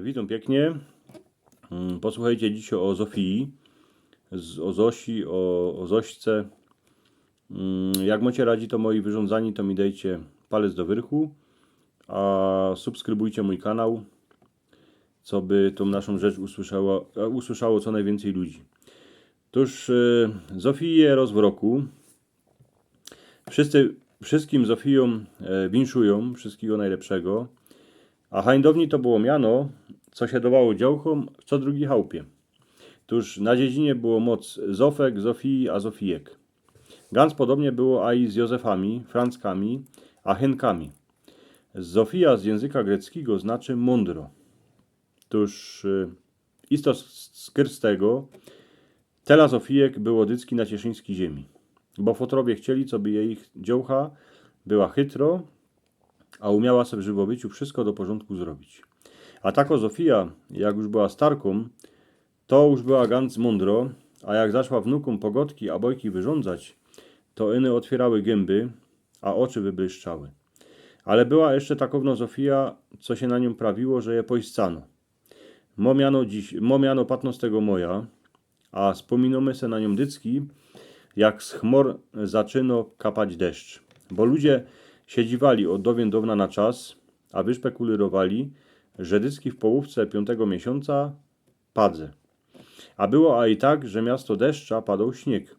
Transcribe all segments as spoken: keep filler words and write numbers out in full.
Witōm piyknie. Mm, Posłuchejcie dzisiej ô Zofii, z, ô Zosi, ô, ô Zośce. Mm, Jak mocie radzi to moje wyrządzanie, to mi dejcie palec do wyrchu, a subskrybujcie mōj kanał, co by tōm naszōm rzecz usłyszało, e, usłyszało co nojwiyncyj ludzi. Tōż e, Zofije roz w roku. Wszyscy, wszyskim Zofijōm e, winszujōm, wszyskigo nojlepszego. A hańdowni to było miano, co sie dowało dziołchōm w co drugij chałpie. Tōż na dziedzinie było moc Zofek, Zofii, a Zofijek. Gans podobnie było aj z Józefami, Franckami, a Henkami. Zofija z jynzyka greckigo znaczy mōndro. Tōż e, isto z, z tego, tela Zofijek było dycki na cieszyńskij ziemi. Bo fotrowie chcieli, co by jeich dziołcha była chytro, a umiała se w żywobyciu wszysko do porzōndku zrobić. A tako Zofija, jak już była starkōm, to już była gans mōndro, a jak zaszła wnukōm pogŏdki a bojki wyrządzać, to iny ôtwiyrały gymby, a ôczy wybłyszczały. Ale była jeszcze takowno Zofija, co sie na niōm prawiło, że je poiścano. Mo miano, dziś, mo miano patnostego moja, a spōminōmy se na niōm dycki, jak z chmōr zaczyno kapać deszcz. Bo ludzie sie dziwali ôd dowiyn downa na czas, a wyszpekulirowali, że dycki w połōwce piōntego miesiōnca padze. A było aj tak, że miasto deszcza padoł śniyg.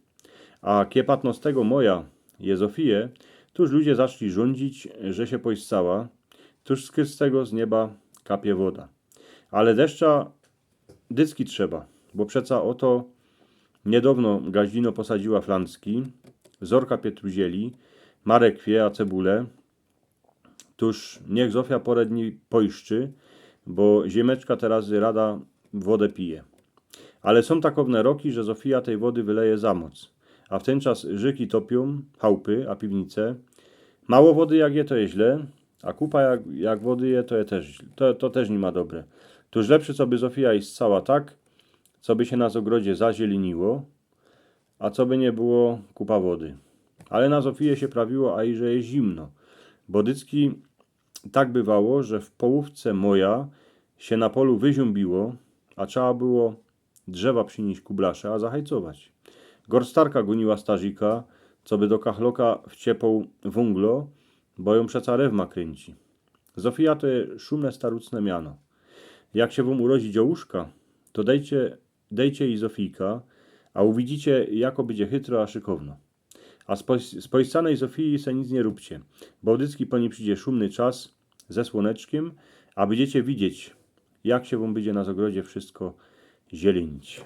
A kie patnostego moja je Zofije, tōż ludzie zaczli rzōndzić, że sie poiścała, tōż z tego z nieba kapie woda. Ale deszcza dycki trzeba, bo przeca ô to niydowno gaździno posadziła flancki, zorka pietruziyli, marekwie a cebule. Tōż niych Zofia poro dni poiszczy, bo ziymeczka teroz rada wodã pije. Ale sōm takowne roki, że Zofija tyj wody wyleje za moc, a w tyn czas rzyki topiōm chałpy a piwnice. Mało wody jak je, to je źle, a kupa jak, jak wody je, to je tyż, to, to tyż niy ma dobre. Tōż lepsze, co by Zofija ischała tak, co by sie na zogrodzie zazieliniło, a co by niy było kupa wody. Ale na Zofije sie prawiło aj, że je zimno, bo dycki tak bywało, że w połōwce moja sie na polu wyziōmbiło, a trzeba było drzewa prziniyś ku blasze a zachajcować. Gorstarka gōniła starzika, co by do kachloka wciepoł wōnglo, bo jōm przeca rewma krynci. Zofija to je szumne starucne miano. Jak sie wōm urodzi dziołuszka, to dejcie, dejcie jij Zofijka, a uwidzicie, jako bydzie chytro a szykowno. A z poiś-, z poiścanej Zofiji se nic niy rōbcie, bo dycki po nij przidzie szumny czas ze słōneczkiym, a bydziecie widzieć, jak sie wōm bydzie na zogrodzie wszysko zielinić.